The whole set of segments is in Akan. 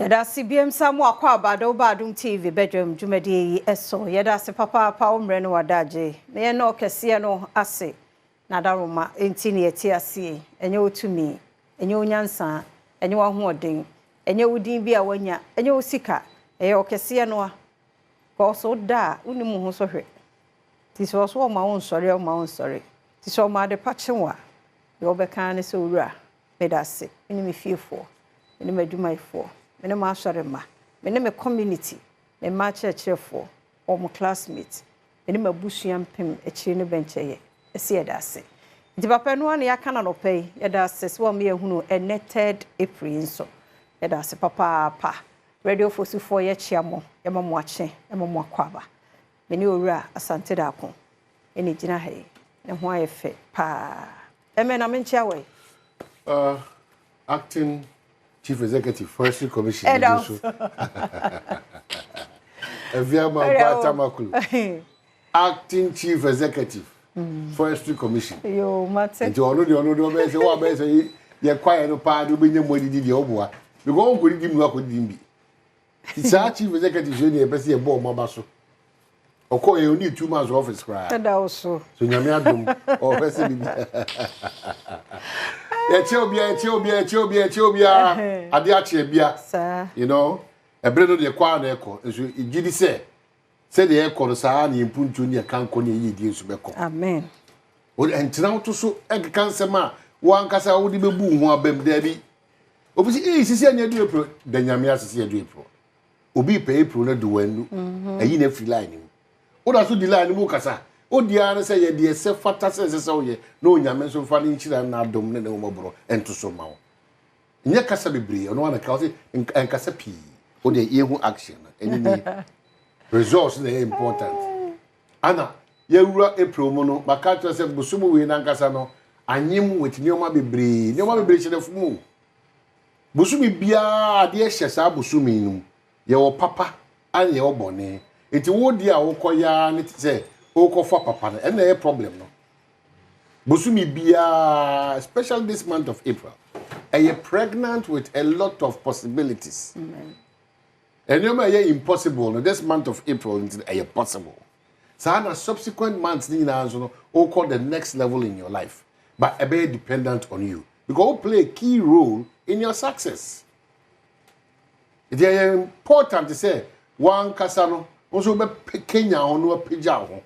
Yɛda ase biam sa mo akɔ aba de woba Adom TV badwam dwumadie yi so. Yɛda ase papaapa wo mmerɛ ne w'adagye. Na yɛn na ɔkɛseɛ no ase na adaworoma nti ne yɛte aseɛ yi. Ɛnyɛ wo tumi, ɛnyɛ wo nyansa, ɛnyɛ w'ahoɔden, ɛnyɛ wo din bi a woanya, ɛnyɛ wo sika. Ɛyɛ ɔkɛseɛ no a. Kɔɔ so woda a wonim wo ho so hwɛ. Nti sɛ ɔso ɔma wo nsɔre a ɔma wo nsɔre. Nti sɛ ɔma ade pa kye wo a, deɛ wobɛka ara ne sɛ owura meda ase, me ne me fiefoɔ, me ne m'adwumayɛfoɔ, me ne m'asɔre mma, me ne me community, me mma akyerɛkyerɛfoɔ, wɔn classmate, me ne m'abusua mpem akyiri ne bɛnkyɛeɛ. Ɛsɛ yɛda ase. Nti papa ɛno ara na yɛaka no anɔpa yi. Yɛda ase sɛ wama yɛahunu ɛnnɛ third April yi nso. Yɛda ase papaapa. Radio Fosufoɔ yɛkyea mo, yɛma mo akye, yɛma mo akwaaba. Me ne Owura Asante Darko na ɛgyina ha yi. Ne ho ayɛ fɛ paa. Ɛmɛ na menkyea wɔ yi. Acting Chief Executive Forestry Commission. Ɛda so. Eviama Tamakulu. Acting Chief Executive Forestry Commission. Yo, mate. Nti ɔno deɛ ɔno deɛ ɔbɛyɛ sɛ wɔabɛyɛ sɛ yɛ kwaeɛ no paa de wobɛnya mu adidi deɛ ɔboa. Because ɔnkɔdidi mu akɔdidi mu bi. Saa Chief Executive so deɛ yɛpɛ sɛ yɛbɔ ɔmo aba so. Ɔkɔ yɛ only 2 months office koraa. Ɛda wo so. So nyame adom ɔhwɛ sɛ bibi. Yɛkyɛ obiara, yɛkyɛ obiara, yɛkyɛ obiara, yɛkyɛ obiara. Ade akye bia. Saa. Ɛbere no deɛ kɔ a na ɛkɔ. Nso gyi di sɛ sɛdeɛ ɛkɔ no saa na yɛn mpuntuo ne yɛka nkɔ ne yɛyɛ die nso bɛkɔ. Amen. Ɛntena wo to so ɛkeka nsɛm a wɔankasa wode bɛbu wo ho abam daabi. Obi sɛ ee sisi ɛnyɛ du April da nyame ase sɛ yɛdu April. Obi pɛ April no du wɔn nu. Ɛyi na afiri line mu. Woda so di line mu kasa. Wodi ara ne sɛ yɛde ɛsɛ fata sɛ ɛsɛ sɛ woyɛ na onyame nso mfa ne nhyira ne n'adom ne ne mmɔborɔ nto so ma wo. Nyɛ kasa bebree ɔno ana ka ɔsɛ nkasa pii. Wode yɛhu action no ɛne ni results na ɛyɛ important. Ana yɛwura April mu no maka kyerɛ sɛ bosom wei nankasa no anyem with nneɛma bebree nneɛma bebree hyɛ n'afum o. Bosome biara adeɛ hyɛ saa bosome no mu. Yɛwɔ papa ana yɛwɔ bɔne. Nti wo deɛ a wokɔ yaa ne te sɛ wokɔfa papa no ɛna ɛyɛ problem no. Bosome biara, especially this month of April, ɛyɛ pregnant with a lot of possibilities. Nneɛma a ɛyɛ impossible no this month of April nti ɛyɛ possible. Saa na subsequent months ne nyinaa nso no wokɔ the next level in your life. But ɛbɛyɛ dependent on you because wo play a key role in your success. Nti ɛyɛ important sɛ wankasa no nso wobɛkenya ho na wapagya wo ho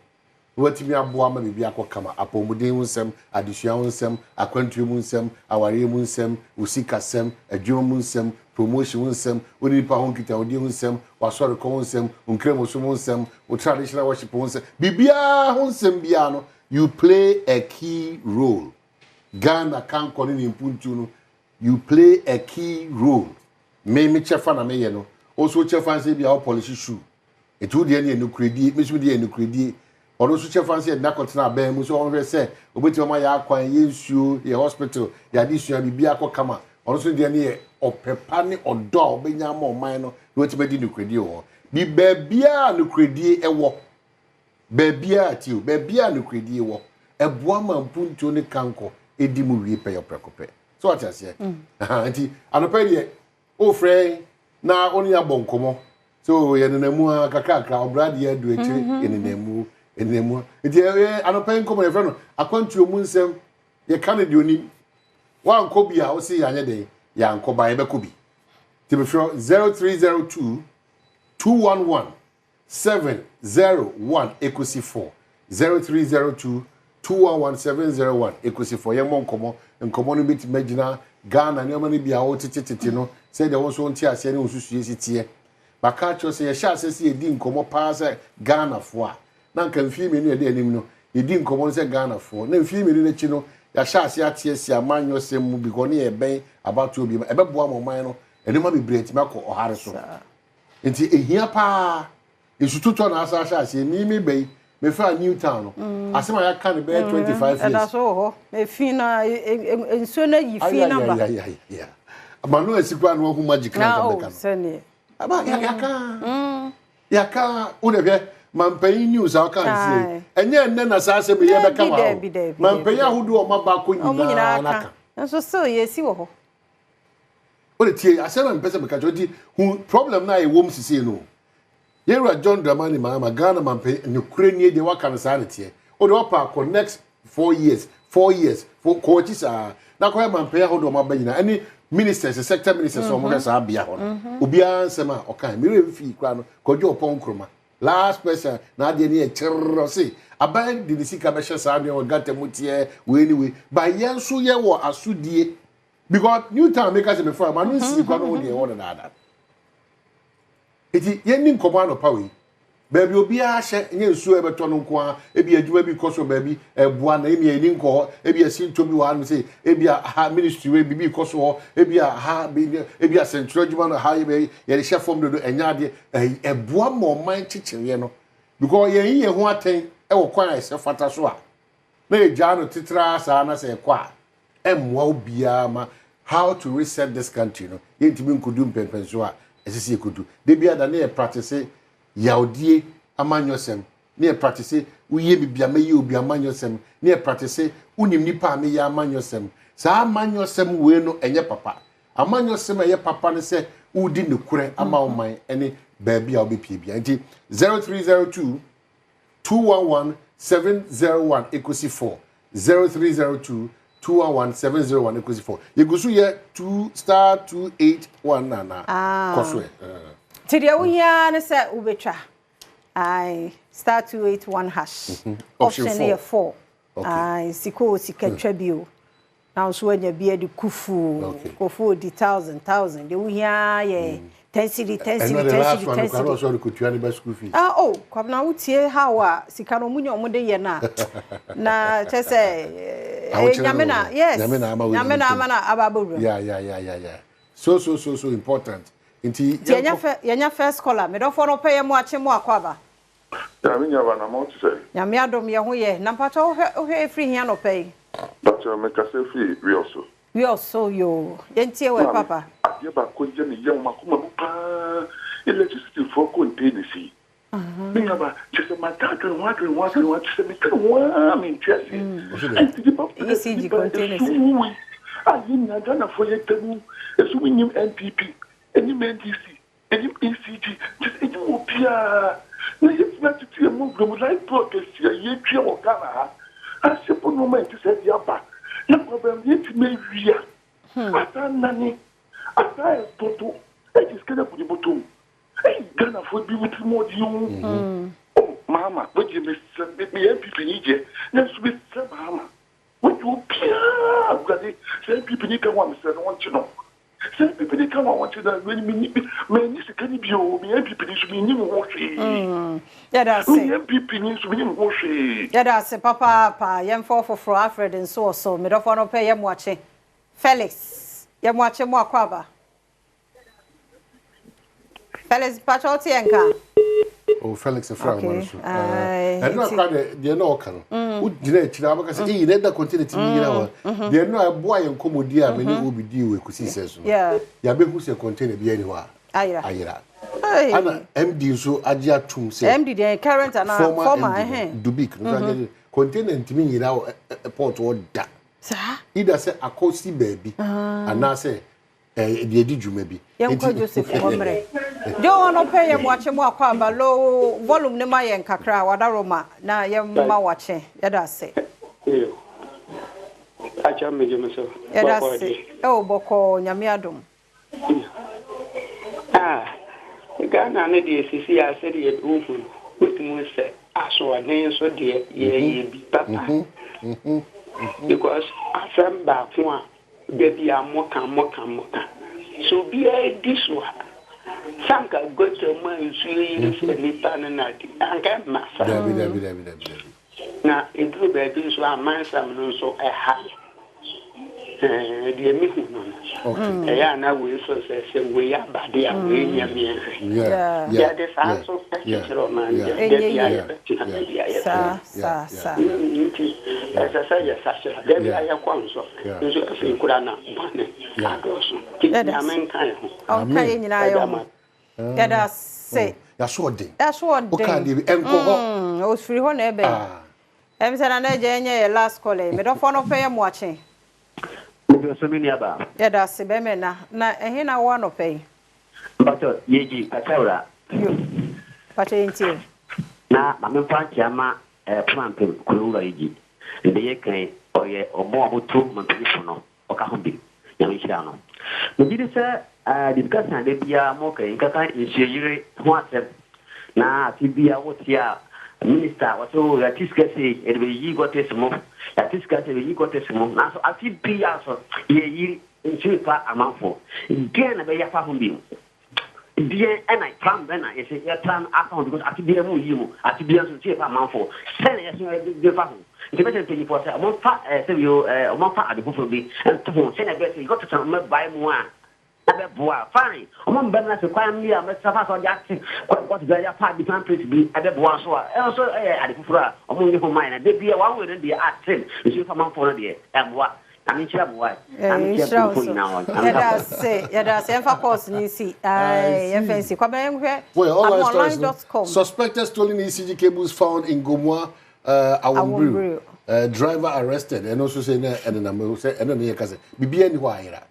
na watumi aboa ma biribi akɔ kama. Apɔmuden ho nsɛm, adesua ho nsɛm, akwantuo mu nsɛm, awareɛ mu nsɛm, osikasɛm, adwuma mu nsɛm, promotion ho nsɛm, wo ne nipa ho nkitahodie ho nsɛm, w'asɔrekɔ ho nsɛm, wo nkramosom ho nsɛm, wo traditional worship ho nsɛm, biribiara ho nsɛm biara no, you play a key role. Ghana kankɔ ne ne mpuntuo no, you play a key role. Me kyɛfa na meyɛ no, wo nso kyɛfa nsɛ bi a wo polish shoe. Nti wo deɛ ne yɛ nokoredie, me nso me deɛ yɛ nokoredie. Ɔno nso kyɛfa nsɛ yɛde n'akɔtena abɛn mu sɛ ɔnhwɛ sɛ obetumi ama yɛ akwan, yɛ nsuo, yɛ hospital, yɛ adesua, biribi akɔ kama. Ɔno nso deɛ ne yɛ ɔpɛ pa ne ɔdɔ a ɔbɛnya ama ɔman no na watumi adi nokoredie wɔ hɔ. Bi baabiara a nokoredie ɛwɔ, baabiara ti o, baabiara a nokoredie wɔ, ɛboa ma mpuntuo ne kankɔ edi mu wie pɛyɛ prɛko pɛ. So wate aseɛ? Nti anɔpa yi deɛ wofrɛ na wo ne yɛabɔ nkɔmmɔ. So yɛnenam mu a kakrakra ɔbra deɛ adu akyire yɛnenam mu yɛnenam mu. Nti yɛ anɔpa yi nkɔmmɔ yɛfrɛ no akwantuo mu nsɛm. Yɛka no deɛ onim. Wankɔ bi a wose yɛanyɛ dɛn yɛankɔ ba yɛbɛkɔ bi. Nti mefrɛ 0302 211 701 ekosi 4 0302 211 701 ekosi 4. Yɛmmɔ nkɔmmɔ. Nkɔmmɔ no bɛtumi agyina Ghana nneɛma no bi a wɔtetetete no sɛdeɛ wɔn nso nte aseɛ ne wɔn susue si teɛ. Baka akyerɛ sɛ yɛhyɛ aseɛ sɛ yɛdi nkɔmmɔ paa sɛ Ghanafoɔ a na nka mfie 2 yɛde anim no yɛdi nkɔmmɔ no sɛ Ghanafoɔ na mfie 2 n'akyi no yɛahyɛ aseɛ ate asi amanyɔsɛm mu because ne yɛbɛn abatoɔ bi mu ɛbɛboa ma ɔman no nneɛma bebree atumi akɔ ɔhare so. Nti ehia paa nsututɔ na asa ahyɛ aseɛ. Mi bɛyi mefa New Town no asɛm a yɛaka no bɛyɛ 25 years. Ɛda so wɔ hɔ efi na nsuo no ayi fi na ba. Ma no asi koraa na wahu magic na nka bɛka no. Sɛneɛ aba yɛaka yɛaka wo de hwɛ mampanyin news a ɔka nsie ɛnyɛ nnɛ na saa asɛm yɛ bɛka wɔ ha o. Mampanyin ahodoɔ a ɔma baako nyinaa naka. Nso still yɛsi wɔ hɔ. Wode tie asɛm a mepɛ sɛ meka kyerɛ nti hu problem no a ɛwɔ mu sisei no. Yɛwura John Dramani Mahama, Ghana mampanyin, nokorɛ nie deɛ waka no saa na ɛteɛ. Wode wapa akɔ next 4 years, 4 years, kɔ akyi saa na kɔyɛ mampanyin ahodoɔ ɔmo aba nyinaa ɛne ministers, sector ministers a ɔmo hwɛ saa bea hɔ no. Obiara nsɛm a ɔka mmerɛ mfii koraa no, Kojo Oppong Nkrumah, last person na adeɛ no yɛ kyerɛ ɔse aban de ne sika bɛhyɛ saa nneɛma gata mu teɛ wei ne wei ba. Yɛn nso yɛwɔ asodie because new town meka sɛ mefa ma no nsii kwa no ho deɛ ɛwɔ no daadaa. Eti yɛnni nkɔmɔ anɔpa wei baabi obiara hyɛ nyɛ nsuo a ɛbɛtɔ no nko ara. Ebi adwuma bi kɔ so baabi ɛboa na ebi yɛni nkɔ hɔ, ebi esi ntɔ bi wɔ hanom sɛ ebi a ha ministry wei bibi kɔ so hɔ, ebi a ha bi, ebi a sɛntwerɛ adwuma no ha yɛ yɛde hyɛ fam dodo. Ɛnyɛ adeɛ ɛy ɛboa ma ɔman kyekyereɛ no because yɛn yi yɛn ho atɛn ɛwɔ kwan a ɛsɛ fata so a na yɛgyaa no tetraa saa na sɛ ɛkɔ a ɛmmoa obiara ma how to reset this country no. Yɛntumi nkɔdu mpɛmpɛnso a ɛsɛ sɛ yɛkɔdu de bi ada ne yɛ practice yawdie amanyɔsɛm ne yɛ practice woyɛ bibi a mɛyɛ obi amanyɔsɛm ne yɛ practice wonim nipa a meyɛ amanyɔsɛm. Saa amanyɔsɛm wei no ɛnyɛ papa. Amanyɔsɛm a ɛyɛ papa ne sɛ wodi nokorɛ ama wo man ne baabi a wobɛpie bia. Nti 0302 211 701 ekosi 4, 0302 211 701 ekosi 4. Yɛgu so yɛ 2 *281 nana kɔ so ɛ. Nti deɛ wohia ne sɛ wobɛtwa ai *281#. Option option no yɛ 4. 4. Ai sika o, sika twa bi o, na nso woanya bi ade kufu. Kofu odi thousand thousand. Deɛ wohia yɛ 10 cedi, 10 ɛno cedi, the 10 last cedi, one 10 kora cedi. Ɔsɔ de kotua ne ba school fees. Ah oh, Kwabena, wotie how a sika no ɔmo nya ɔmo de yɛ no a na kyɛ sɛ Ahokyerɛ nyame no na wɔ hɔ. Yes. Nyame na ama wo nyame na nim ama na aba abɛwura. Yeah, so important nti. Nti yɛnya first caller. Medɔfoɔ no pɛ yɛ mo akye, mo akɔ aba. Nyame nyaba na ma wote sɛ? Nyame adom, yɛ ho yɛ. Na mpatɔ wohwɛ ɛfiri hia nɔpɛ yi? Bakyɛ, mekasa firi Wiɔso. Wiɔso yo, yɛntie wɔ Maame, papa. Adeɛ baako yɛ me yɛ wo makoma mu paa, electricity foɔ containers yi. Me nyaba, kyɛ sɛ mada adwene ho, adwene ho, adwene ho, kyɛ sɛ medwene ho a mente aseɛ. Ɛnti nipa ECG nipa containers. Esum wuwui a yɛn nyinaa Ghanafoɔ yɛda mu esum nyim NPP, enyim NDC, enyim ECG, kyɛ sɛ enyim obiara na yɛtumi atete yɛn mu wura mu light bill kɛseɛ a yɛtua wɔ Ghana ha ahyɛ bɔ nneɛma nti sɛ ɛde aba na kwabɛn yɛtumi awia asa nane asa ɛtoto ɛgye sika no agu ne bɔtɔ mu. Ɛyi Ghanafoɔ bi wotiri mu ɔde yi o. Mahama wagye, mesrɛ, meyɛ NPP ni gyeɛ nanso mesrɛ Mahama wagye obiara. Awurade, sɛ NPP ni ka ho a, mesrɛ no wɔnkye no. Sɛ NPP ni ka ho a, wɔnkye no. Menni sika ni bio. Meyɛ NPP ni nso menni me ho hwee. Yɛda ase. Meyɛ NPP ni nso menni me ho hwee. Yɛda ase papaapa. Yɛmfa ɔfoforɔ. Alfred nso wɔ so. Medɔfoɔ no pɛ yɛ mo akye. Felix, yɛ mo akye, mo akɔ aba. Felix patwa, wote yɛn ka? Oh, Felix efra Okay. ɔmo no so. Aye, ɛno akora deɛ na ɔka no wogyina akyire a wobɛka sɛ eyi na ɛda container ti mi yina hɔ deɛ no a ɛboa yɛn nkɔmmɔdi a me ne obi dii wɔ ekusi sɛ so no, yɛabɛhu sɛ container bi ani hɔ a ayera. Ayera. Hey. Ana MD nso agye atum sɛ MD deɛ, current ana former former MD ɛhɛn no, Dubik no nso agye container ntumi nyina wɔ port hɔ da. Either sɛ akɔsi baabi anaasɛ deɛ di dwuma bi. Yɛnkɔ Joseph wɔmmerɛ jo ɔno pɛ yɛ mo akye, mo akɔ aba. Low volume ne ma yɛn kakra wada Roma na yɛmma wakye. Yɛda ase. Iyo. Acha megye me so. Yɛda Bɔkɔɔ ase. deɛ. Ɛwɔ bɔkɔɔ, Nyame adom. Ah, Ghana no deɛ, sisi a sɛdeɛ wohu no, wotumi sɛ asoɔden nso deɛ yɛyɛ bi papa. Because asɛm baako a da bi a moka moka moka. Sɛ obiara di so a, sanka gutter mu a nsuo yiri sɛ nipa no na de anka ɛmma saa. Dabi, dabi, dabi, dabi, dabi. Na ɛduru baabi nso a amansɛm no nso ɛha yɛ. Ɛɛ, deɛ mehu no, ɛyɛ a na wei so sɛ wei abade a wei nyɛ mmiɛnhwɛ. Yɛde saa nso kyekyere ɔman deɛ da Ɛnyɛ bi a yie. yɛbɛtena baabi a yɛbɛtena. Saa saa saa. Nti ɛsɛ sɛ yɛsakyera da bi a yɛkɔ nso nso afei kora na bɔne adɔɔso nti Yɛda Nyame nka yɛ ho. Ɔnka yɛ nyinaa yɛ Ɛda ho. ma. Yɛda ase. Yɛaso ɔden. Yɛaso ɔden. Woka deɛ bi ɛnkɔ hɔ. Ɔfiri hɔ na ɛbɛn. Ah. Ɛm sɛ Nana Agya nyɛ yɛ last call yi. Medɔfoɔ no pɛ yɛ mo akye. Mede so me nuabaa. Yɛda ase bɛrima na na ɛhe na wɔ anɔpa yi? Mpatɔ yɛgyi Katawura. Yo. Mpatɔ yɛntie o. Na maame mfa nkyea ma Pomampem Kurowura Yegyi. Ndɛ yɛ kan ɔyɛ ɔmo a ɔmo tu mampanyinfo no ɔka ho bi. Nyame nhyira no. Megye di sɛ discussion a da biara mo ka yi nkaka nsuoyiri ho asɛm na afe biara wo te a minister wɔsɛ oh yɛate sika sei yɛde bɛyiyi gutters mu, yɛate sika sei yɛbɛyiyi gutters mu, nanso afe biara nso yɛyiri nsuo fa amanfoɔ. Deɛn na bɛyɛ afa ho bio? Deɛn ɛna plan bɛn na yɛsɛ yɛ plan afa ho because afe biara mu yi mu afe biara nso nsuo fa amanfoɔ sɛn na yɛsɛ yɛde fa ho? Nti bɛsɛ mpanyinfoɔ sɛ wɔmfa sɛ bio wɔmfa ade foforɔ bi nto ho sɛnea ɛbɛyɛ sɛ gutters no mɛbae mu a ɛbɛboa. Fine, ɔmo mba mu ase kwan bi a ɔmo fa so ɔde ate kɔto bi afa different place bi ɛbɛboa nso a, ɛno nso yɛ ade foforɔ a ɔmo nyɛ ho mma yɛn. Na da biara one way no deɛ ate nsuo fa manfoɔ no deɛ ɛmmoa. Nyame nhyira mo wae. Nyame nhyira Nhyira wo mpanyinfoɔ so. nyinaa hɔ. Nyame Yɛda nka mo. ase, yɛda ase. Yɛmfa course no nsi. Ae, yɛmfa nsi. Kwabena yɛnhwɛ Well, online stories. No, amonline.com. Suspected stolen ECG cables found in Gomoa, Awumbru. Awumbru. Driver arrested. And also say na and na mo say and na yɛ kasa. Bibia ni hɔ ayera.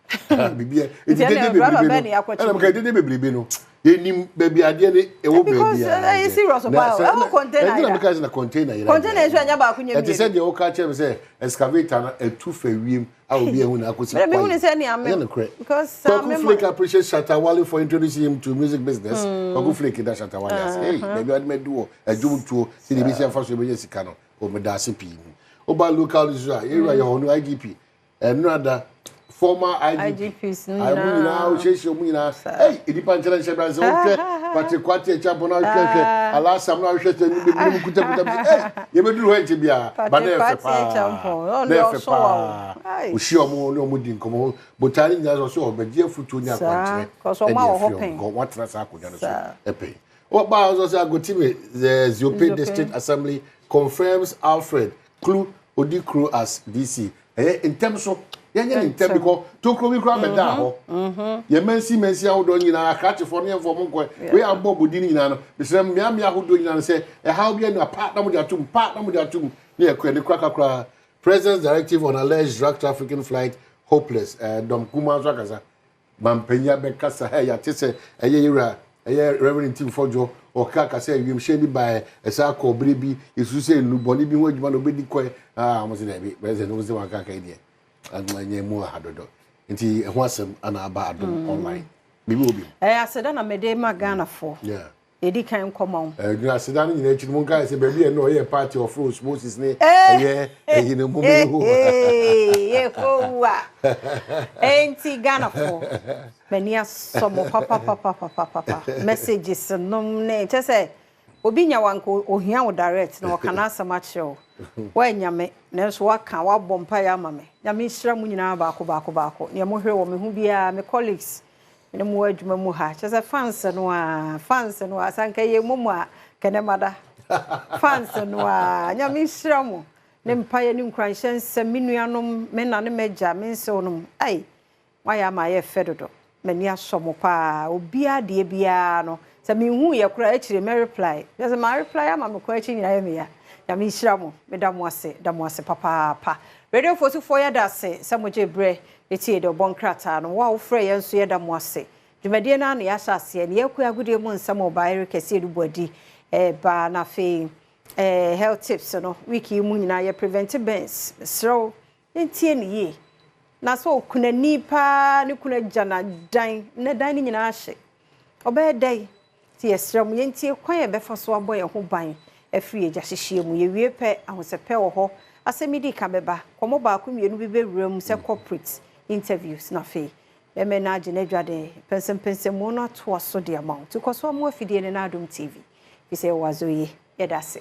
Bibia. Nti ɛna driver bɛn na yɛakɔkye Ɛna mka dede bebrebe no. Yɛnim baabi adeɛ ne ɛwɔ Because, baabi a. ɛyɛ serious paa o. Ɛwɔ container Ɛna yera. meka sɛ na container yera. Container nso ɛnyɛ baako nyɛ Ɛte sɛ mmienu. deɛ woka kyerɛ me sɛ excavator no ɛtu fa wiem a obi ahu na akɔsi Mɛ mehu ne sɛ nea me Ɛnyɛ nokorɛ. because saa Kwaku me Flake appreciates Shatta Wale for introducing him to music business. Kwaku Flake da Shatta Wale ase. Hey, baabi a ɔde madu wɔ adwom tuo sɛ deɛ ebesi afa so ebɛnya sika no, ɔmeda ase pii mu. Woba local news a, yɛwura yɛ hɔ no IGP, ɛnora former IGP. IGPs no Ayi, mu nyinaa nyinaa. wohyehyɛ mu nyinaa. Hey, nipa nkyɛn nhyɛ bra sɛ wohwɛ Patrick Kwate Acheampong na wohwɛ hwɛ Alasam na wohwɛ sɛ ne bebree mu kutakuta bi sɛ, hey, yɛbɛduru hɔ nkyɛ biara. Ba na Patrick ɛfɛ Kwate paa. Acheampong, ɔno Na deɛ ɛfɛ ɔso wa paa. o. Ai. Ohyia ɔmo ne ɔmo di nkɔmmɔ. Botae ne nyinaa sɛ ɔsɛ ɔbɛgye afutuo ne Saa, akwankyerɛ kɔsɛ ɔmo ɛde awɔ hɔ afiri ɔmo. pɛn. Kɔ wɔatena saa akonnwa no so Saa. ɛpɛn. Ɔbaa nso sɛ Agotime, the Ziope Ziope. District Assembly confirms Alfred Klu Odikro as DC. Ɛyɛ ntɛm so. Yɛnyɛ ne ntɛm Ntɛm. because tokuro bi koraa bɛda hɔ. Yɛ mansi mansi ahodoɔ nyinaa akrakyefoɔ ne yɛmfa ɔmo nkɔ. Wei abɔ bodi no nyinaa no. Mesrɛ mmeammea ahodoɔ nyinaa no sɛ ɛhaw bi anu a pa na mode atom pa na mode atom ne yɛkɔ ɛne korakora koraa. President's directive on alleged drug trafficking flight hopeless. Dɔm kuma nso akasa. Mampanyin abɛkasa ha yɛate sɛ ɛyɛ yɛwura ɛyɛ Reverend Ntim Fordjour ɔka kasa wiemhyɛn bi baeɛ ɛsɛ akɔ ɔbere bi yɛsusu sɛ nnubɔne bi ho adwuma na obɛdi kɔɛ ah wɔn sɛ dɛbi president wɔn sɛ wɔn aka yi deɛ anyɛ mu aha dodo nti ɛho asɛm ana aba Adom Online biribi wɔ bi mu. Ɛyɛ aseda na mede ma Ghanafoɔ. Yɛdi kan nkɔma wo. Ɛdwina aseda no nyinaa akyi no mo nkae sɛ baabi a ɛno ɔyɛ party ɔforo osmosis ne ɛyɛ ɛyi no mo bɛyɛ hɔ. Yehowa. Enti Ghanafoɔ, m'ani asɔ mo papapapapapa. Messages nom ne kyɛ sɛ obi nya wanka ohia wo direct na ɔka n'asɛm akyerɛ wo. Woanya me nanso waka wabɔ mpaeɛ ama me. Nyame nhyira mo nyinaa baako baako baako. Nea mohwɛ wɔ me ho biara, me colleagues ne mo adwuma mu ha. Kyɛ sɛ fans no a, fans no a, sanka yɛ mu mu a kɛnɛmada. Fans no a, Nyame nhyira mo. Ne mpaeɛ ne nkuranhyɛ nsɛm, me nuanom, me na ne m'agya, me nsew nom. Ai, wayɛ ama ayɛ fɛ dodo. M'ani asɔ mo paa. Obiara deɛ biara no, sɛ menhu yɛ koraa akyire mɛ reply. Kyɛ sɛ ma reply ama me kɔ akyi nyinaa yɛ me ya. Nyame nhyira mo. Meda mo ase, da mo ase papaapa. Radio Fosufoɔ yɛda ase sɛ mogye berɛ etie deɛ ɔbɔ nkrataa no. Wo a wofrɛ yɛn nso yɛda mo ase. Dwumadie no ano yɛahyɛ aseɛ ne yɛkɔ agodie mu nsɛm wɔ Baayere kɛseɛ no buadi ɛɛba na afei health tips no week yi mu nyinaa yɛ prevent burns. Mesrɛ wo yɛntie ne yie. Na sɛ okunani paa ne kunu agya na dan na dan no nyinaa hye. Ɔbɛyɛ dɛn? Nti yɛsrɛ mo yɛntie kwan a yɛbɛfa so abɔ yɛn ho ban afiri agya hyehyɛ mu. Yɛwie pɛ ahosɛpɛ wɔ hɔ. Asɛm yi di ka bɛba. Kɔmmɔ baako mmienu bi bɛwura mu sɛ corporate interviews na afei bɛmɛ no agye n'adwade pɛnsɛmpɛnsɛmu no atoa so de ama wo. Nti kɔ so amo afidie no na Adom TV. Fi sɛ yɛwɔ azo yi. Yɛda ase.